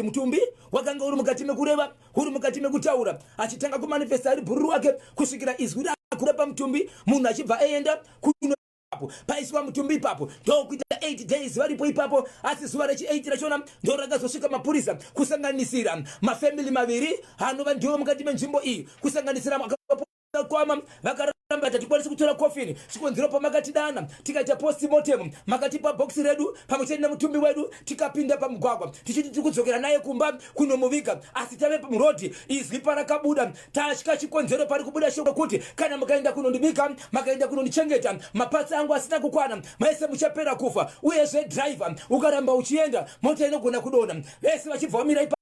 Mutumbi wakanga uri mukati mekureva, uri mukati mekutaura, achitanga kumanifesta ari bhururu wake kusvikira izwi rakura pamutumbi, munhu achibva aenda kuno ipapo paiswa mutumbi ipapo ndokuita 8 days varipo ipapo. Asi zuva rechi 8 rachona ndo rakazosvika mapurisa, kusanganisira mafamily maviri anova ndiwo mukati menzvimbo iyi, kusanganisira kwama vakaramba tatikwanisi kutora coffin. Chikonzero pamakatidana tikaita postmortem, makatipa bhokisi redu pamwe chete nemutumbi wedu, tikapinda pamugwagwa tichiti tiri kudzokera naye kumba kunomuviga, asi tave murodhi, izwi parakabuda tatya. Chikonzero pari kubuda shoko kuti kana mukaenda kunondibika, makaenda kunondichengeta, mapatsi angu asina kukwana, maese muchapera kufa. Uyezve dhiraivha ukaramba uchienda, mota inogona kudonha. Vese vachibva vamira ipapo,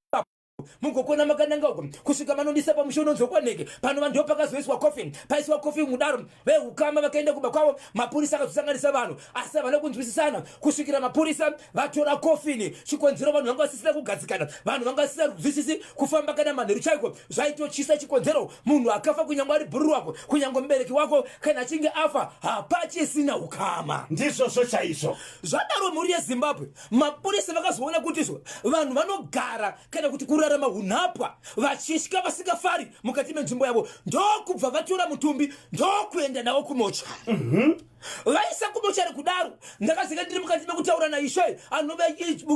mugokona makananga uko kusvika manondisa pamusha unonzi kwaneke panova ndo pakazoiswa coffin. Paiswa coffin mudaro, veukama vakaenda kumba kwavo. Mapurisa akazosanganisa vanhu, asi havana kunzwisisana kusvikira mapurisa vatora coffin. Chikonzero vanhu vanga vasisina kugadzikana, vanhu vanga vasisina kunzwisisi kufamba kana manheru chaiko zvaitotyisa. Chikonzero munhu akafa, kunyange ari bhururu wako, kunyange mubereki wako, kana achinge afa hapachisina ukama. Ndizvozvo chaizvo. Zvadaro, mhuri yeZimbabwe, mapurisa vakazoona kuti izvo vanhu vanogara kana kuti kurarama unhapwa vachitya, vasingafari mukati menzvimbo yavo, ndokubva vatora mutumbi ndokuenda nawo kumochari. Vaisa kumochari kudaro, ndakazenge ndiri mukati mekutaura naishe anova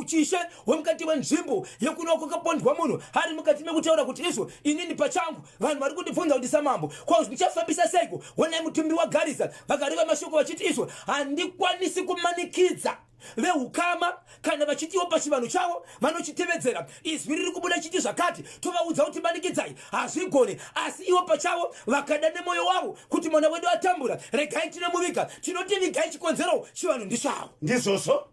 chishe wemukati wenzvimbo yekuno kwakapondwa munhu, ari mukati mekutaura kuti izvo inini pachangu vanhu vari kundibvunza kuti samambo ko ndichafambisa seiko, honai mutumbi wagarisa. Vakareva mashoko vachiti izvo handikwanisi kumanikidza veukama kana vachitiwo pachivanhu chavo vanochitevedzera, izwi riri kubuda chiti zvakati, tovaudza kuti manikidzai, hazvigone. Asi ivo pachavo vakada nemwoyo wavo kuti mwana wedu atambura, regai tinomuviga, tinoti vigai. Chikonzero chivanhu ndichavo. Ndizvozvo.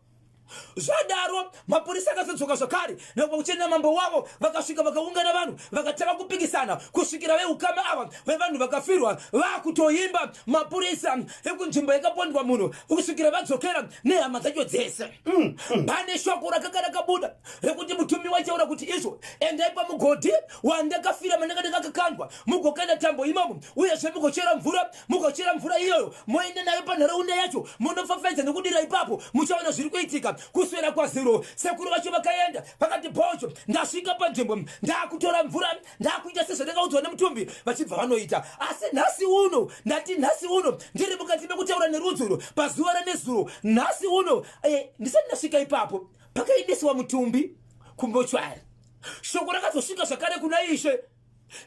Zvadaro, mapurisa akazodzoka zvakare nekuchena mambo wavo. Vakasvika vakaungana vanhu, vakatanga kupikisana kusvikira veukama ava vevanhu vakafirwa vakutoimba mapurisa ekunzvimbo yakapondwa munhu kusvikira vadzokera nehama dzacho dzese. Pane shoko rakanga rakabuda rekuti mutumbi waitaura kuti izvo endai pamugodhi wandakafira, mandanga ndakakandwa, mugokanda tambo imomo, uyezve mugochera mvura, mugochera mvura iyoyo moenda nayo panharaunda yacho, munofafedza nekudira ipapo, muchaona zviri kuitika. Kuswera kwaziro, sekuru vacho vakaenda pakati bocho, ndasvika panzvimbo, ndakutora mvura, ndakuita sezvandakaudzwa nemutumbi, vachibva vanoita. Asi nhasi uno, ndati nhasi uno ndiri mukati mekutaura nerudzuro pazuva ranezuro nhasi uno, ndisati ndasvika ipapo pakaendeswa mutumbi kumochwari, shoko rakazosvika zvakare kuna ishe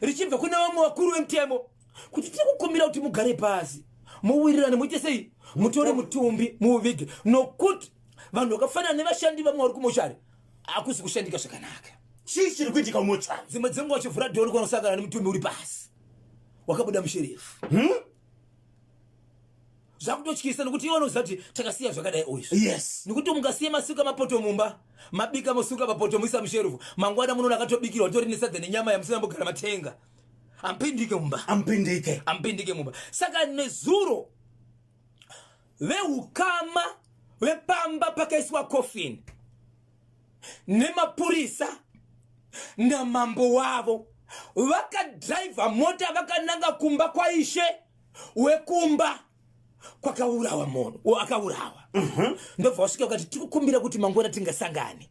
richibva kuna vamwe vakuru vemutemo kuti tiri kukumbira kuti mugare pasi, muwirirane, muite sei, mutore mutumbi muuvige, nokuti vanhu vakafanana nevashandi vamwe vari kumochari hakusi kushandika zvakanaka. Chii chiri kuitika kumochari? Dzimwe dzenguva uchivhura dhori kwanosangana nemutumbi uri pasi wakabuda musherefu. Zvakutotyisa nekuti iwe unoziva kuti takasiya zvakadai oizvo. Nekuti mukasiya masuka mapoto mumba, mabika mosuka mapoto moisa musherufu, mangwana munoona akatobikirwa tori nesadza nenyama yamusina mbogara matenga. Ampindike mumba. Ampindike. Ampindike mumba. Saka nezuro veukama vepamba pakaiswa coffin nemapurisa namambo wavo vakadhiraivha mota vakananga kumba kwaishe wekumba kwakaurawa munhu akaurawa. Ndobva vasvika vakati tikukumbira kuti mangwana tingasangane.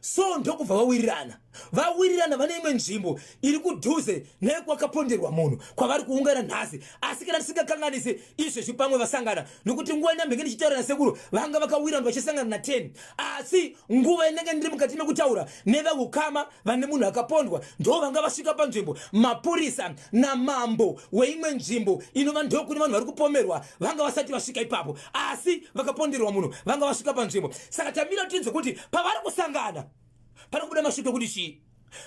So ndokubva vawirirana, vawirirana vane imwe nzvimbo iri kudhuze nekwakaponderwa munhu kwavari kuungana nhasi. Asi kana tisingakanganisi, izvezvi pamwe vasangana, nokuti nguva inambenge ndichitaura nasekuru vanga vakawirana vachisangana na10. Asi nguva inenge ndiri mukati mekutaura neveukama vane munhu akapondwa, ndo vanga vasvika panzvimbo. Mapurisa namambo weimwe nzvimbo inova ndokune vanhu vari kupomerwa vanga vasati vasvika ipapo, asi vakaponderwa munhu vanga vasvika panzvimbo. Saka tamira tinzwe kuti pavari kusangana pari kubuda mashoko ekuti chii.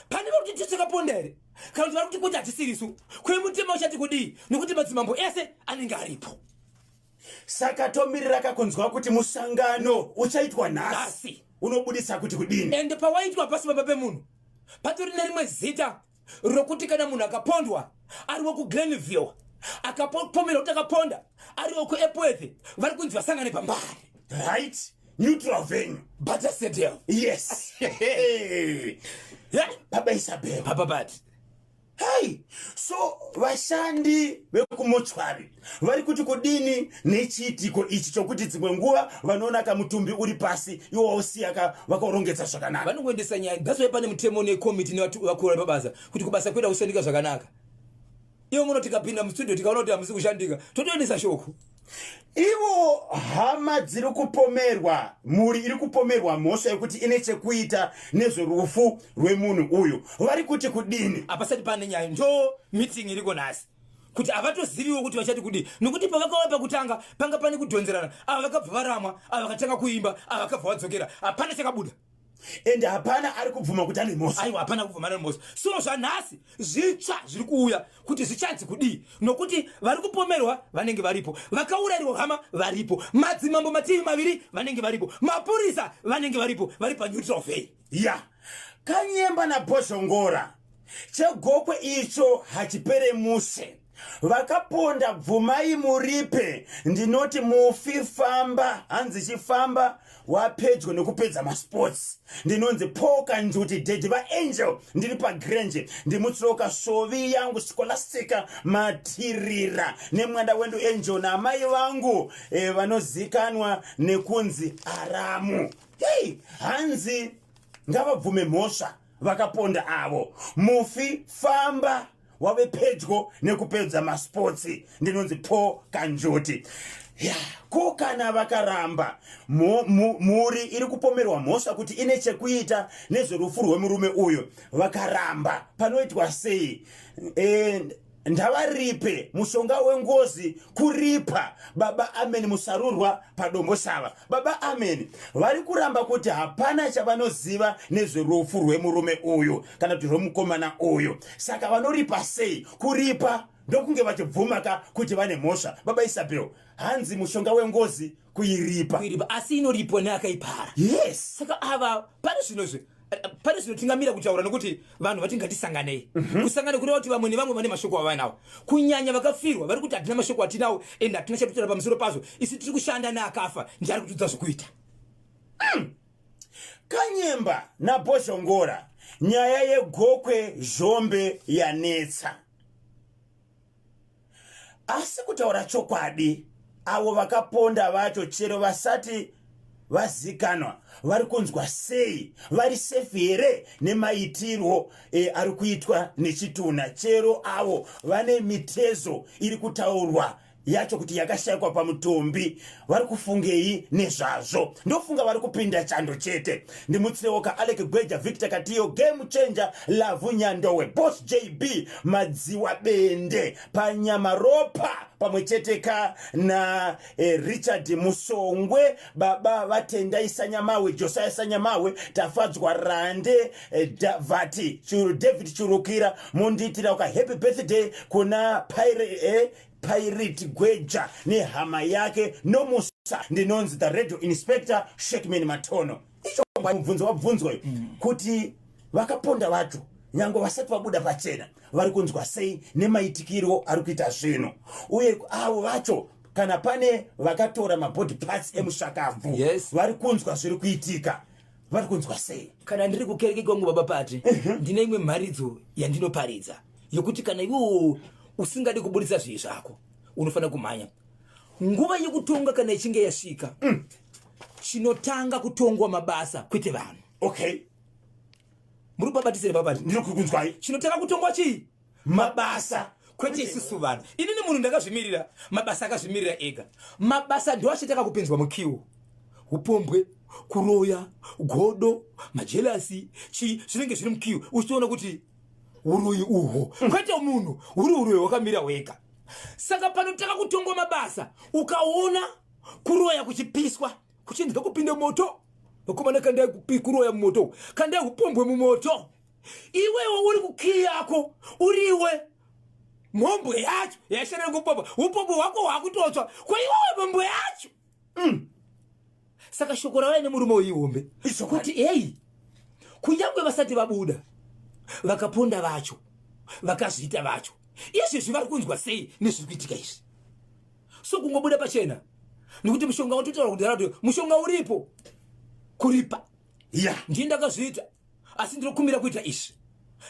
Pane vari kuti tisu takaponda here, kana kuti vari kuti kuti hatisirisu? Kwemutemo uchati kudii, nokuti madzimambo ese anenge aripo. Saka tomirira kakunzwa kuti musangano uchaitwa nhasi unobudisa kuti kudini. Ende pawaitwa pasi pamba pemunhu patori nerimwe zita rokuti kana munhu akapondwa ari wekuGlenville, akapomerwa kuti akaponda ari wekuEpworth, vari kunzi vasangane pambare. Right, neutral venue. Butter Stadium. Yes. Yeah. Baba Isabel. Papa, bati. Hei, so vashandi vekumochwari vari kuti kudini nechiitiko ichi chokuti dzimwe nguva vanoona kamutumbi uri pasi iwo wausiya ka vakaurongedza zvakanaka? Vanongoendesa nyaya. That's why pane mutemo nekomiti nevakuru vari pabasa kuti kubasa kwedu hakushandika zvakanaka. Ivo muno tikapinda mustudio tikaona kuti hamusi kushandika, totoendesa shoko. Ivo hama dziri kupomerwa, mhuri iri kupomerwa mhosva yekuti ine chekuita nezverufu rwemunhu uyu vari kuti kudini? Hapasati pane nyaya, ndo meeting iriko nhasi kuti havatoziviwo kuti vachati kudii, nokuti pavakauya pakutanga panga pane kudhonzerana. Ava vakabva varamwa, ava vakatanga kuimba, ava vakabva vadzokera, hapana chakabuda. Ende hapana ari kubvuma kuti ane mhosva. Aiwa, hapana kubvuma ane mhosva. So zvanhasi zvitsva zviri kuuya kuti zvichanzi kudii, nokuti vari kupomerwa vanenge varipo, vakaurayirwa hama varipo, madzimambo mativi maviri vanenge varipo, mapurisa vanenge varipo, vari paneutral vay. Ya, Kanyemba naBhozhongora, chegokwe icho hachipere mushe. Vakaponda bvumai muripe. Ndinoti mufi famba, hanzi chifamba wapedyo nekupedza masports. Ndinonzi Paul Kanjuti, daddy vaAngel, ndiri paGrange. Ndimutsoka svovi yangu Scholastica Matirira nemwana wendu Angel naamai vangu vanozikanwa nekunzi Aramu. Hey, hanzi ngavabvume mhosva vakaponda avo. Mufi famba wave pedyo nekupedza masports. Ndinonzi Paul Kanjoti. Ya, ko kana vakaramba, mhuri iri kupomerwa mhosva kuti ine chekuita nezverufu rwemurume uyu vakaramba, panoitwa sei? Ndavaripe mushonga wengozi kuripa. Baba Amen Musarurwa paDomboshava. Baba Amen vari kuramba kuti hapana chavanoziva nezverufu rwemurume uyu kana kuti rwemukomana uyu, saka vanoripa sei? Kuripa ndokunge vachibvuma ka kuti vane mhosva. Baba Isabel, hanzi mushonga wengozi kuiripa. Kuiripa, asi inoripwa neakaipara. Yes. Saka ava pane zvinozve pane zvinotingamira kutaura, nokuti vanhu vati ngatisanganei. Kusangana kureva kuti vamwe nevamwe vane mashoko avanawo, kunyanya vakafirwa vari kuti hatina mashoko atinawo ende hatina chatutaura pamusoro pazvo. Isu tiri kushanda neakafa, ndiye ari kutiudza zvokuita. Kanyemba naBhozhongora, nyaya yegokwe Zhombe yanetsa, asi kutaura chokwadi avo vakaponda vacho chero vasati vazikanwa vari kunzwa sei? Vari safe here nemaitirwo ari kuitwa nechitunha? Chero avo vane mitezo iri kutaurwa yacho kuti yakashayikwa pamutumbi vari kufungei nezvazvo? Ndofunga vari kupinda chando chete. Ndimutsirewoka Alec Gweja, Victor Katiyo, Game Changer, Lavhu Nyandowe, Boss JB Madziwa Bende Panyamaropa, pamwe chete ka na Richard Musongwe, baba vaTendai Sanyamawe, Josiah Sanyamawe, Tafadzwa Rande, Davati Churu, David Churukira. Mundiitira ka happy birthday kuna Pirate Gweja nehama yake Nomusa. Ndinonzi the radio inspector Shekman Matono. Icho mubvunzo wabvunzwa kuti vakaponda vacho nyange vasati vabuda pachena vari kunzwa sei nemaitikiro ari kuita zvinhu, uye avo vacho kana pane vakatora mabody parts emushakabvu vari kunzwa zviri kuitika, vari kunzwa sei? Kana ndiri kukereke kwangu, baba Pati, ndine imwe mharidzo yandinoparidza yekuti kana iwewo usingadi kuburitsa zvivi zvako unofanira kumhanya. Nguva yekutonga kana ichinge yasvika, chinotanga kutongwa mabasa, kwete vanhu. Muri kubabatisire, babati? Ndiri kukunzwai. Chinotanga kutongwa chii? Mabasa. Kwete isusu vanhu. Inini munhu ndakazvimirira, mabasa akazvimirira ega. Mabasa ndo achatanga kupinzwa muqueue: upombwe, kuroya, godo, majealous, chii, zvinenge zviri muqueue, uchitoona kuti uroyi uhwo, kwete munhu, huri uroyi hwakamira hwega. Saka panotanga kutongwa mabasa. Ukaona kuroya kuchipiswa, kuchinzi ngakupinde moto, vakomana, kandai kuroya mumoto, kandai upombwe mumoto, iwewe uri kuqueue yako, uriwe mhombwe yacho yashandira kupomba, upombwe hwako hwakutotsva kwaiwewe mhombwe yacho. Saka shoko ravai nemurume weihombe kuti hei, kunyange vasati vabuda vakaponda vacho, vakazviita vacho, izvezvi vari kunzwa sei nezviri kuitika izvi? So kungobuda pachena, nekuti mushonga watotaura kudhara kuti mushonga uripo kuripa. Ndiye ndakazviita, asi ndinokumbira kuita izvi.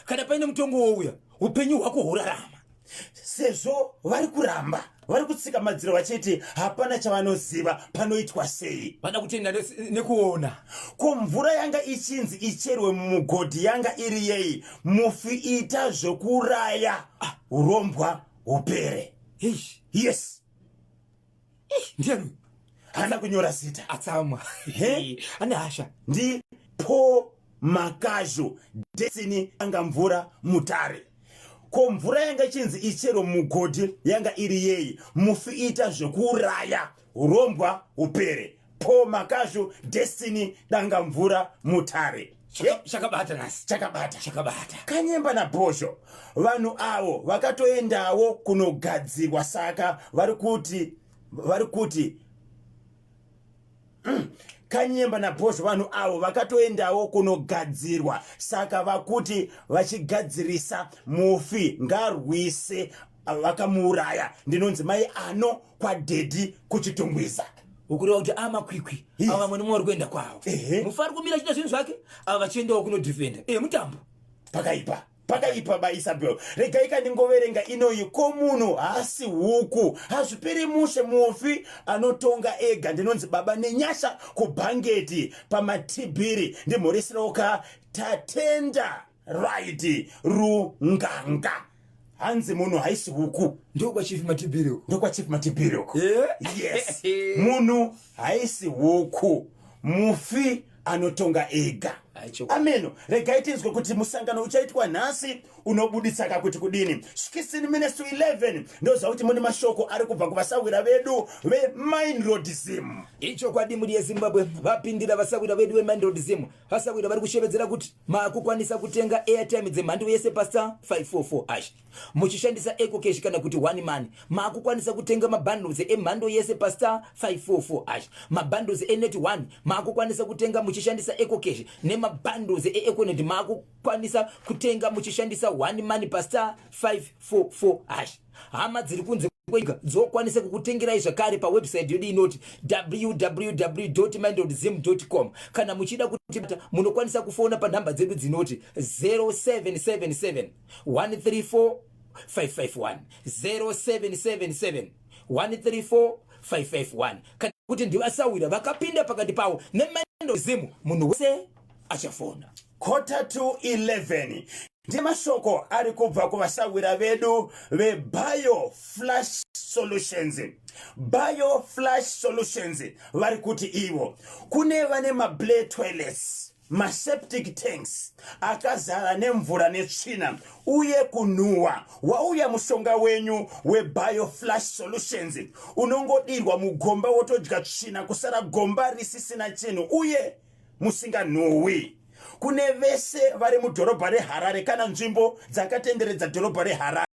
Kana paine mutongo wouya, Upenyu hwako hurarama. Sezvo vari kuramba vari kutsika madziro vachiti hapana chavanoziva, panoitwa sei? Vada kutenda nekuona. Ko mvura yanga ichinzi icherwe mumugodhi yanga iri yei? Mufi ita zvokuraya urombwa hupere. Eish. Yes. Ndiani? Haana kunyora zita. Atsamwa. He? Ane hasha. Ndi Paul Makazhu Destiny anga mvura Mutare. Ko mvura yanga ichinzi ichero mugodhi yanga iri yei? Mufi ita zvekuuraya urombwa hupere. Paul Makazhu Destiny danga mvura Mutare. Chakabata nhasi. Chakabata. Chakabata. Kanyemba naBhozho vanhu avo vakatoendawo kunogadzirwa, saka vari kuti vari kuti Kanyemba naBhozho vanhu avo vakatoendawo kunogadzirwa, saka vakuti vachigadzirisa mufi ngarwise vakamuuraya. Ndinonzi mai ano kwadhedhi kuChitungwiza. Ukureva kuti amakwikwi ava vamwe nemumwe vari kuenda kwavo. Mufi ari kumira achiita zvinhu zvake, ava vachiendawo kunodefenda. Mutambo. Pakaipa. Pakaipa ba Isabel. Regai kandingoverenga inoyi ko munhu haasi huku. Hazviperi mushe mufi anotonga ega. Ndinonzi baba nenyasha kubhangeti pamatibhiri. Ndimhoreserawo ka Tatenda right Runganga. Hanzi munhu haisi huku. Ndokwa Chief Matibhiri uko. Ndokwa Chief Matibhiri uko. Yeah. Yes. Munhu haisi huku. Mufi anotonga ega. Ameno. Regai tinzwe kuti musangano uchaitwa nhasi unobuditsaka kuti kudini. 16 minutes to 11 ndoziva kuti mune mashoko ari kubva kuvasahwira vedu veMindroad Zim. Ichokwadi mhuri yeZimbabwe, vapindira vasahwira vedu veMindroad Zim. Vasahwira vari kushevedzera kuti makukwanisa kutenga airtime dzemhando yese pastar 544 hash muchishandisa EcoCash kana kuti One Money. Makukwanisa kutenga mabundles emhando yese pastar 544 hash. Mabundles eNet 1 makukwanisa kutenga muchishandisa EcoCash, nemabundles eEconet makukwanisa kutenga muchishandisa One Money pastar 544 hash. Hama dziri kunze kwenyika dzokwanisa kukutengerai zvakare pawebsite yedu inoti www.mindroadzim.com. Kana muchida kutibata munokwanisa kufona panhamba dzedu dzinoti 0777 134 551, 0777 134 551. Kana kuti ndivasawira vakapinda pakati pavo neMindroad Zim, munhu wese achafona. 10:45 ndemashoko ari kubva kuvasawira vedu veBio Flash Solutions. Bio Flash Solutions vari kuti ivo kune vane mablair toilets, maseptic tanks akazara nemvura netsvina uye kunhuhwa, wauya mushonga wenyu weBioflash Solutions. Unongodirwa mugomba wotodya tsvina kusara gomba risisina chinhu uye musinganhuhwi. Kune vese vari mudhorobha reHarare kana nzvimbo dzakatenderedza dhorobha reHarare.